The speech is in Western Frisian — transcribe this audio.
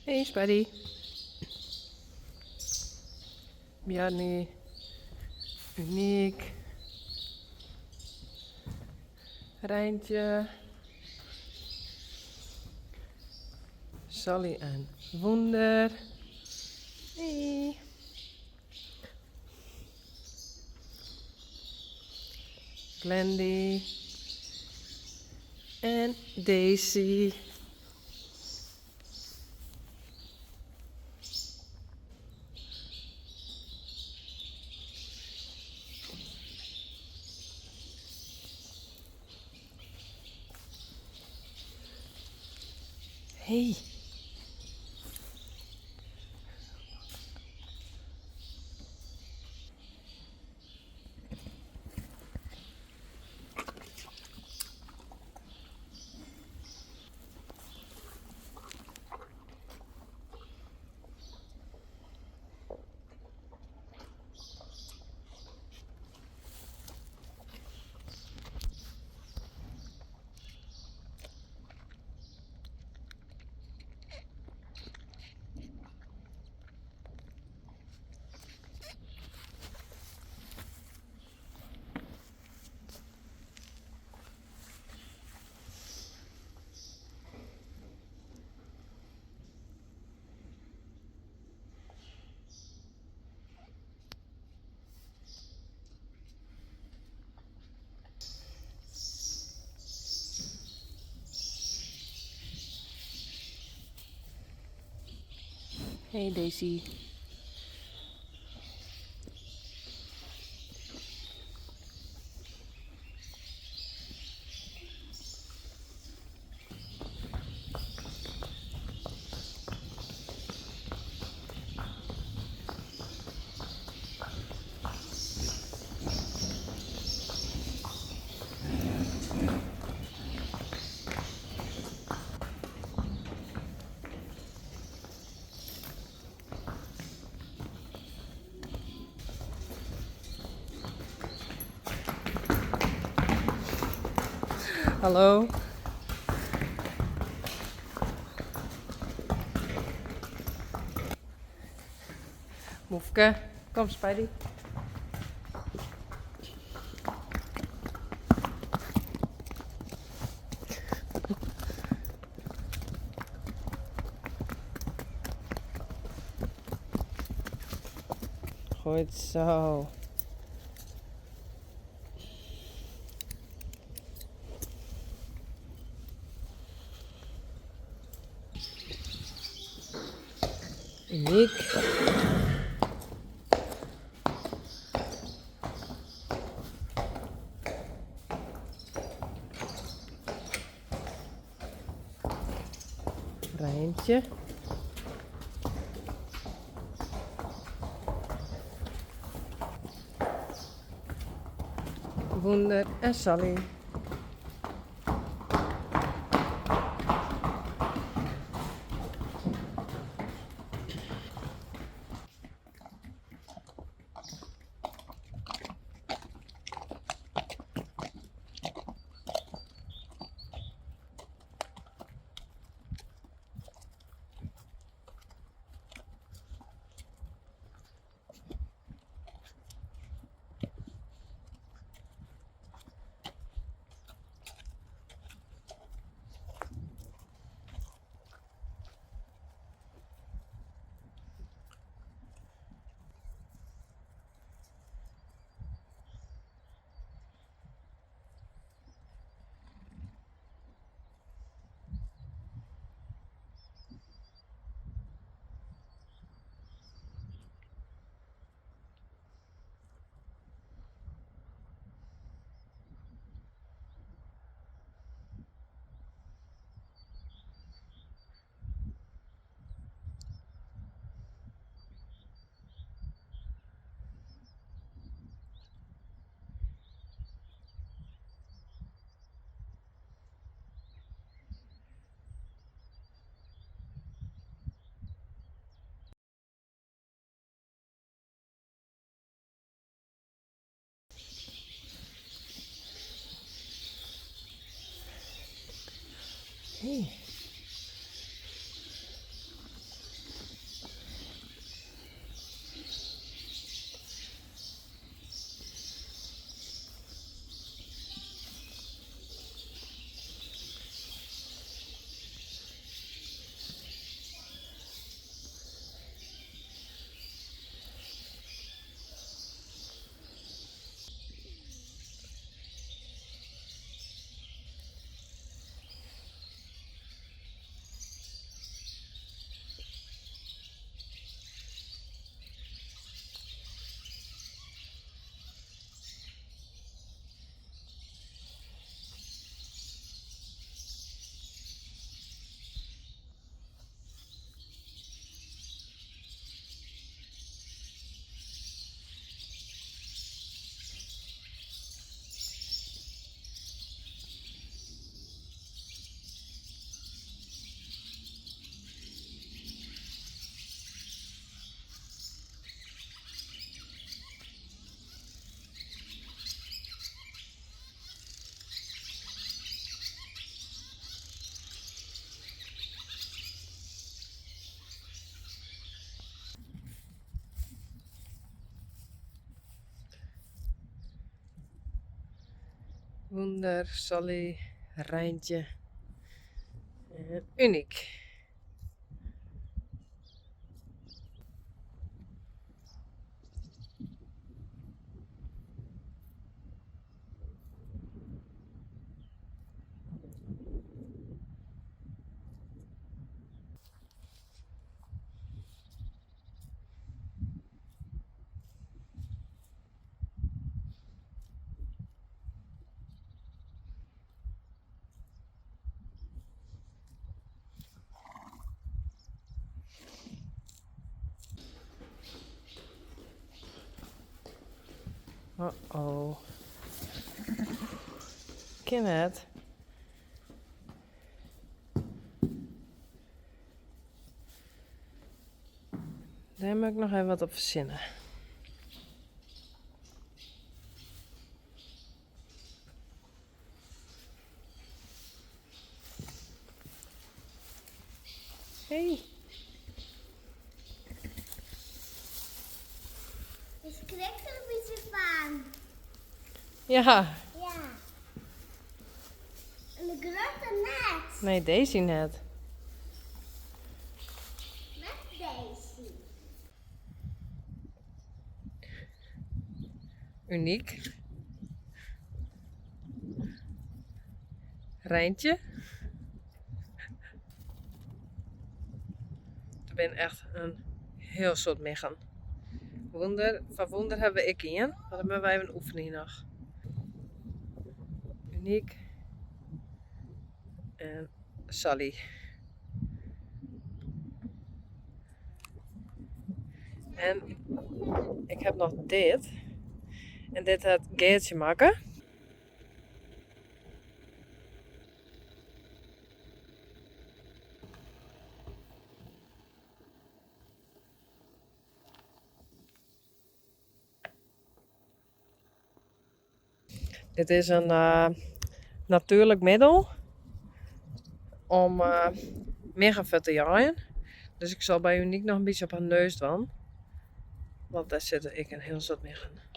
Hey Spidey. Bjarni. Uniek. Reintje. Sally en Wûnder. Hey. Glendy. En Daisy. Hey. Hey Daisy. Hallo. Mofke, kom Spidey. Goed zo. Uniek. Reintje. Wûnder en Sally. Hey. Wûnder, Sally, Reintje en Uniek. Oh oh. Kin net. Dêr moat ik noch even wat op fersinne. Hey. Ik skrik der in bytsje fan. Ja. Ja. En de grutte net. Nee, Daisy net. Net Daisy. Uniek. Reintje. Der binne echt in hiel soad miggen. Wûnder, foar Wûnder hawwe we ek ien, mar dat moatte we even oefenje noch. Uniek en Sally. En ik ha noch dit. En dit hat Geartsje makke. Dit is in natuerlik middel om miggen fuort te jeien. Dus ik sil by Uniek noch in bytsje op har neus dwaan. Want dêr sitte ek in hiel soad miggen.